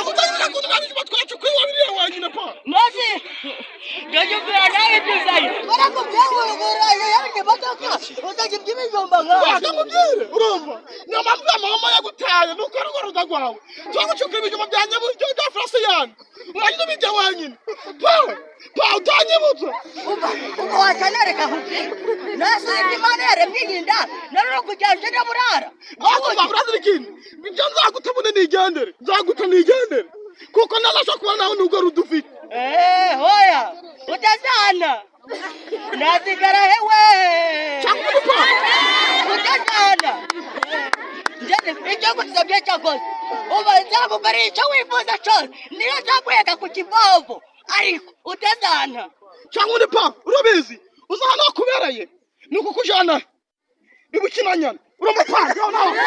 Utagira kuntu nabijuma twacukuye wabiriye wenyine pa. Nasi ndajubwira nawe tuzayo. Barakubwiye ngo urugurayo yabinye imodoka utajya iby'ibijumba nkawe. Ndamubwire, urumva, niyo mpamvu ya mama yagutaye, nuko ari uruda rwawe. Twagucukura ibijumba bya nyaburyo bya Frasiyani, urangiza ubijya wenyine pa pa, utanyibutse. Umva, ubwo wacanareka nkubwire. Nasi Imana yaremye iyi nda naruri kujyanje ndaburara. Bakumva urazira ikindi, ibyo nzaguta bune nigendere, nzaguta nigendere, kuko nabasha kuba nawe nubwo rudufite. Eh, hoya utazana nasigara hewe. Cyangwa udupa. Utazana. Njye icyo ngusabye cyakoze. Uba nzagukorera icyo wifuza cyose. Niyo nzaguheka ku kivovo. Ariko utazana. Cyangwa undi pa, urabizi uza hano wakubereye ni ukukujana ibukinanyana, urumva pa, yo nawe.